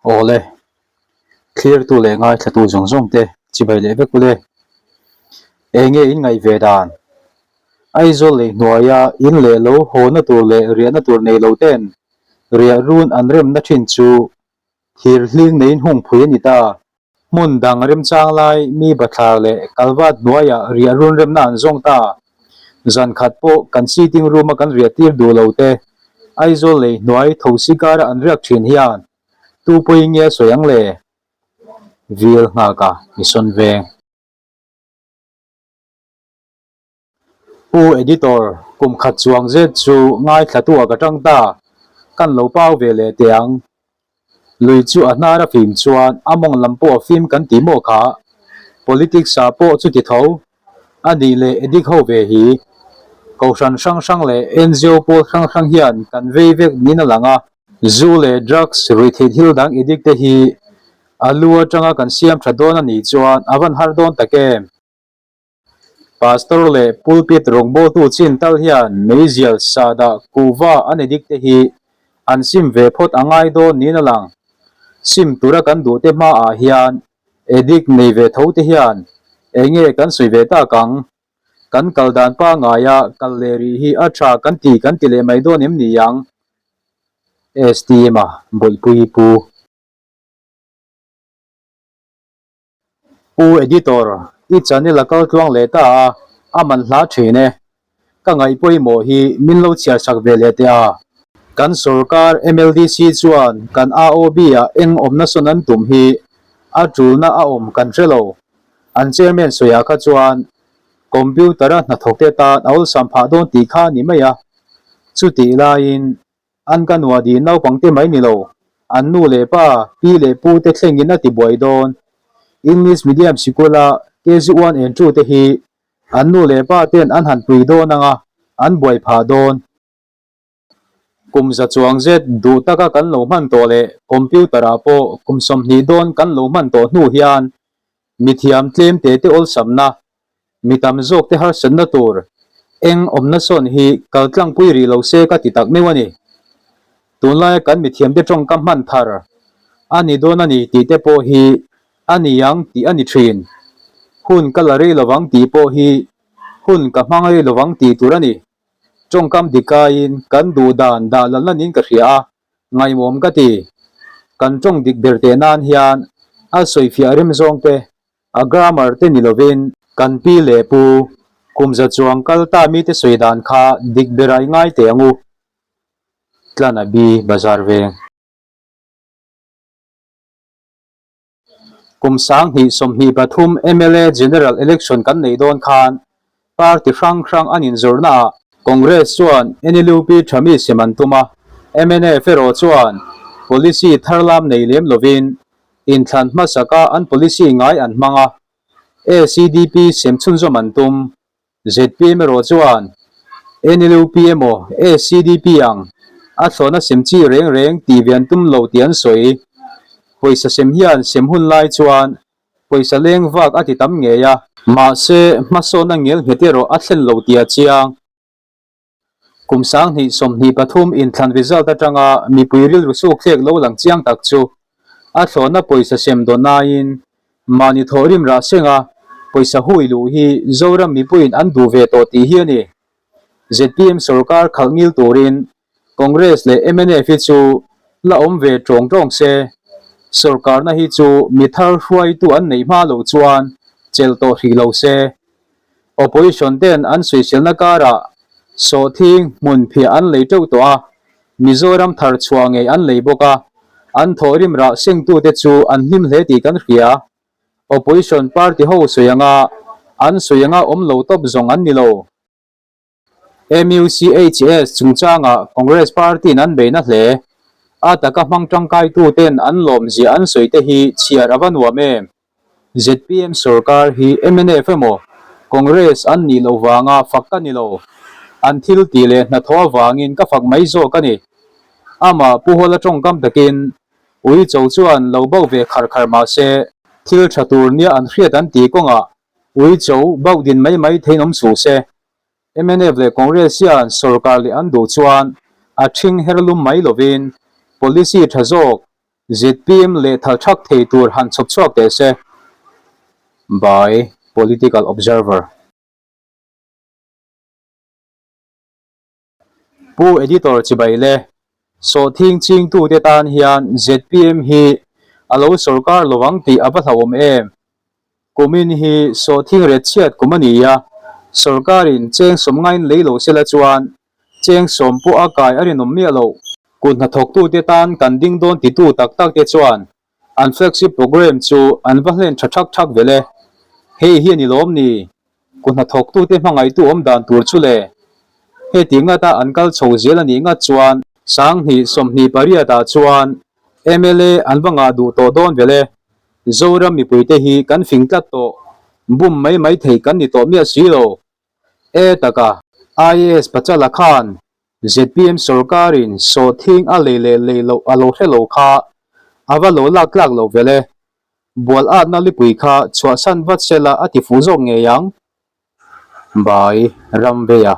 Awle, thlirtu leh ngaithlatu zawng zawng te chibai leh vek ule. Enge in ngaih ve dan? Aizawl lei hnuaia in leh lo hawna tur leh riahna tur nei lo ten riah run an remna thin chu thir hling neiin hung phui a ni ta. Hmun dang remchang lai mi bathlar leh kalvat hnuaiah riah run remna an zawng ta. Zan khat pawh kan sitting room a kan riah tir duh lo te Aizawl lei hnuai thosi kara an riak thin hian tu pawhin nge a sawi ang le? Vil nghaka Mission Veng. Pu Editor, kum khat chuang zet chu ngaithlatu ah ka tang ta, kan lo pau ve leh teh ang. Lui chu a hnar a fim chuan a mawng lam pawh a fim kan ti maw kha? Politics ah pawh chuti tho. A nih leh edit ho ve hi. Kohhran hrang hrang leh NGO pawl hrang hrang hian kan vei vek niin a lang a. Zu leh drugs ruihtheih thil dang edit te hi a lu atanga kan siam tha dawn a nih chuan a van har dawn tak em? Pastor leh pulpit rawngbawltu chin tal hian meizial sahdah kuhva an edik te hi an sim ve phawt a ngai dawn niin a lang. Sim tura kan duh te hmaah hian edik nei ve tho te hian enge kan sawi ve tak ang? Kan kal dan pangaia kal leh rih hi a tha kan ti kan ti leh mai dawn em ni ang? STM-a Bawihpui Pu. Pu Editor, i channel a kal tluang leh ta a, a man hla thin e. Ka ngaih pawimawh hi min lo chhiar sak ve leh teh a. Kan sorkar MLDC chuan kan AOB ah eng awmna sawn an tum hi a tulna a awm kan hre lo. An chairman sawiah kha chuan computer a hnathawk te tan a awlsam phah dawn tih kha a ni mai a. Chutih laiin An ka nua dih naupang te mai ni lo, an nu leh pa, pi leh pu te thlengin a ti buai dawn. English medium sikula KG one and two te hi an nu leh pa ten an han pui dawn anga an buai phah dawn. Kum za chuang zet duh taka kan lo hman tawh leh computer ah pawh kum 20 dawn kan lo hman tawh hnu hian Mithiam tlem te te awlsamna, mi tam zawk te harsatna tur eng awmna sawn hi kal tlangpui rih lo se ka ti tak meuh a ni. Tunlaia kan mithiam te tawngkam hman thar a ni dawn a ni tih te pawh hi a ni ang tih a ni thin. Hun ka la rei lovang tih pawh hi hun ka hmang rei lovang tih tur a ni. Tawngkam dikaiin kan duh dan dah lalna niin ka hria a, Ngaihmawm ka ti. Kan tawng dik ber teh nan hian a sawifiah rem zawng te, a grammar te ni lovin kan pi leh pu kum za chuang kal ta mite sawi dan kha dik ber a i ngai teh ang u. Tlana bi bazar veng. Kum 2023 mla General Election kan neih dawn khan party hrang hrang an inzawrhnaah Congress chuan NLUP tha mi sem an tum a, mnf erawh chuan policy tharlam nei lem lovin inthlan hmasaka an policy ngai an hmang a, ACDP sem chhunzawm an tum. Zpm erawh chuan NLUP emaw ACDP ang a thlawhna sem chi reng reng tih ve an tum lo tih an sawi. Pawisa sem hian sem hun lai chuan pawisa leng vak a ti tam ngei a. Mahse, hmasawnna ngel nghet erawh a thlen lo tih a chiang. Kum 2023 inthlan result atanga mipui rilru suk thlek lo lang chiang tak chu a thlawhna pawisa sem dawn aiin mahni thawhrim rah senga pawisa hui luh hi Zoram mipuiin an duh ve tawh tih hi a ni. Zpm sorkar khalh ngil turin Congress leh mnf hi chu la awm ve tawng tawng se, sorkarna hi chu mi thar hruaitu an neih hma loh chuan chelh tawh hrih lo se. Opposition ten an sawiselna karah sawhthing hmun phiah an lei teuh tawh a, Mizoram thar chhuah ngei an lei bawk a, an thawhrim rah sengtute chu an hlim hle tih kan hria. Opposition party ho sawi anga an sawi anga awm lo tawp zawng an ni lo. MUCHS chungchangah Congress party-in an beihna hle. A taka hmang tangkaituten an lawmzia an sawi te hi chhiar a va nuam em? Zpm sorkar hi mnf emaw Congress an nih loh vanga fak ka ni lo. An thil tih leh hnathawh avangin ka fak mai zawk a ni. Amah Pu Hawla tawngkam takin Uicho chuan lo bauh ve khar khar mah se thil tha tur nia an hriat an tih kawngah Uicho bauh din mai mai theiin awm suh se. Mnf leh Congress hian sorkar leh an duh chuan a ṭhing her lum mai lovin policy ṭha zawk. Zpm lehthal thak thei tur han chhawp chhuak teh se. By Political Observer. Pu Editor chibai le, sawhthing chingtute tan hian zpm hi a lo sawrkar lovang tih a va hlauhawm em? Kumin hi sawhthing ret chhiat kum a ni a, sawrkarin cheng sawm ngain lei lo sela chuan cheng sawm pawh a kai a rinawm miah loh. Kut hnathawktute tan kan ding dawn titu tak tak te chuan an flagship programme chu an va hlen tha thak thak vel e. Hei hi a ni lawm ni? Kut hnathawktute hmangaihtu awm dan tur chu le. Heti ngata an kal chho zel a nih ngat chuan 20 28 ah chuan mla an va ngah duh tawh dawn vel e. Zoram mipuite hi kan fing tlat tawh, bum mai mai thei kan ni tawh miah si lo. E taka, IAS Pachala khan Zpm sorkarin sawhthing a lei leh lei loh a lo hre lo kha a va lo lak tlak lo vel e. Bual atna lipui kha chhuahsan vat sela a ti fuh zawk ngei ang. Bai Ramveia.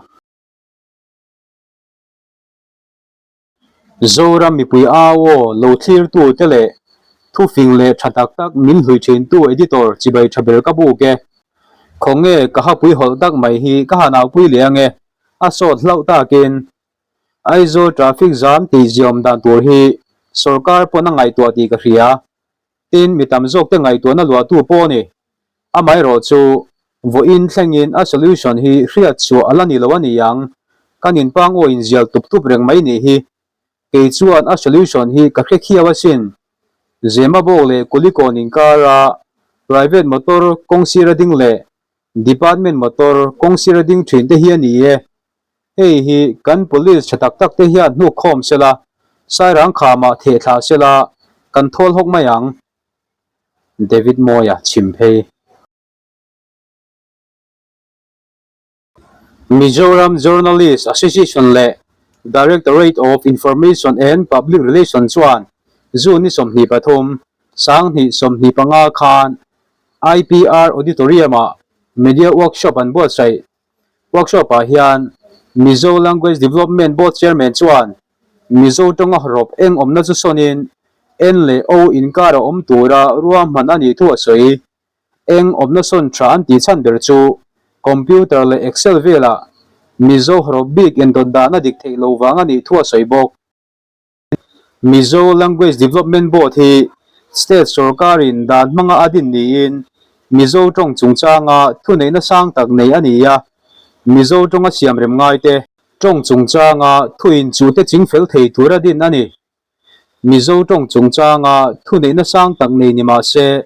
Zoram mipui au aw lo thlirtu te leh thufing leh tha tak tak min hlui thintu editor chibai tha ber ka buk e. Khawnge ka hapui hawlh tak mai hi ka han aupui leh ange. A sawt hlauh takin Aizawl traffic zam tih ziaawm dan tur hi sorkar pawn a ngaihtuah tih ka hria. Tin, mi tam zawkte ngaihtuahna luahtu pawh a ni. Amaherawh chu, vawiin thlengin a solution hi hriat chhuah a la ni lo a ni ang. Kan inpang aw inzial tup tup reng mai nih hi. Kei chuan a solution hi ka hre khiau asin. Zemabawk leh Kulikawn inkara private motor kawng sira ding leh Department motor kawng sir a ding thin te hi a ni e. Hei hi kan police tha tak tak te hian hnuk khawm sela, Sairang khamah theh thlah sela kan thawl hawk mai ang. David Mawia chhim phei. Mizoram Journalist Association leh Directorate of Information and Public Relations chuan June ni 23, 2025 khan IPR Auditorium-ah Media Workshop an buatsaih. Workshop-ah hian Mizo Language Development Board Chairman chuan Mizo tawnga hawrawp eng awmna chu sawnin N leh O inkar a awm tura ruahman a nih thu a sawi. Eng awmna sawn tha an tih chhan ber chu Computer leh Excel velah Mizo hawrawp bik indawt dan a dik theih lo vang a nih thu a sawi bawk. Mizo Language Development Board hi State sorkarin dan hmanga a din niin Mizo tawng chungchanga thuneihna sang tak nei a ni a, Mizo tawnga siamrem ngaite tawng chungchanga thuinchuhte chingfel thei tura din a ni. Mizo tawng chungchanga thuneihna sang tak nei ni mah se,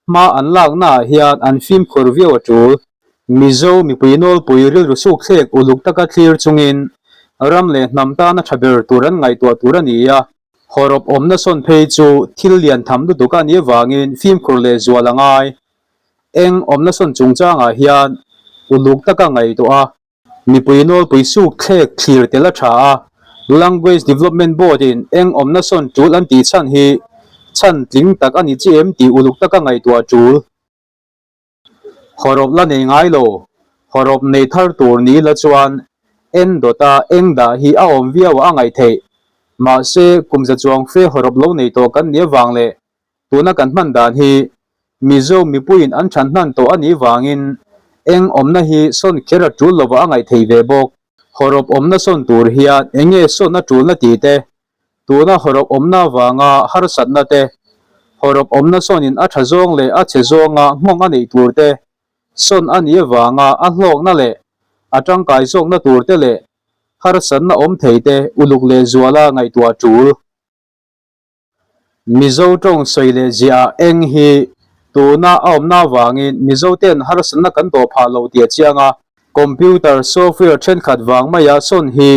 Hma an laknaah hian an fimkhur viau a tul. Mizo mipui nawlpui rilru sukthlek uluk taka thlir chungin ram leh hnam tana tha ber tur an ngaihtuah tur a ni a, hawrawp awmna sawn phei chu thil lian tham lutuk a nih avangin fimkhur leh zual a ngai. Eng awmna sawn chungchangah hian uluk taka ngaihtuah a, Mipui nawlpui suk thlek thlir tel a tha a, Language Development Board in eng awmna sawn tul an tih chhan hi chhan tling tak a ni chi em tih uluk taka ngaihtuah a tul. Hawrawp la nei ngai lo, hawrawp nei thar tur ni la chuan en dawta eng dah hi a awm viau a ngaih theih. Mahse, kum za chuang fe hawrawp lo nei tawh kan nih avang leh Tuna kan hman dan hi Mizo mipuiin an than hnan tawh a nih vangin eng awmna hi sawn kher a tul lova a ngaih thei ve bawk. Hawrawp awmna sawn tur hian eng nge sawn a tulna tih te, tuna hawrawp awmna avanga harsatna te, hawrawp awmna sawnin a tha zawng leh a chhe zawnga nghawng a neih tur te, sawn a nih avanga a hlawkna leh a tangkai zawkna tur te leh harsatna awm thei te uluk leh zuala ngaihtuah a tul. Mizo tawng sawi leh ziah ah eng hi tuna a awmna avangin Mizo ten harsatna kan tawh phah lo tih a chiang a, computer software thenkhat vang maia sawn hi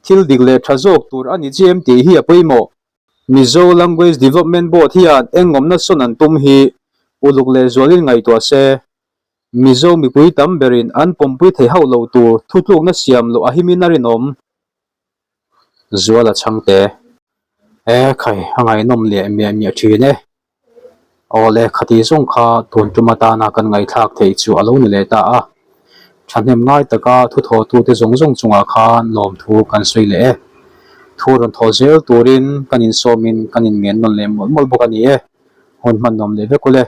thil dik leh tha zawk tur a ni chiam tih hi a pawimawh. Mizo Language Development Board hian eng awmna sawn an tum hi uluk leh zualin ngaihtuah se. Mizo mipui tam berin an pawmpui thei hauh lo tur thutlukna siam loh a himin a rinawm. Zuala chhangte, E khai, a ngaihnawm leh miah miah thin e. Awle, khati zawng kha tun tum atana kan ngaihthlak theih chu a lo ni leh ta a. Thahnem ngai taka thuthawhtute zawng zawng chungah khan lawmthu kan sawi leh e. Thu rawn thaw zel turin kan insawmin kan inngen nawn leh mawlh mawlh bawk a ni e. Hun hman nuam leh vek ule.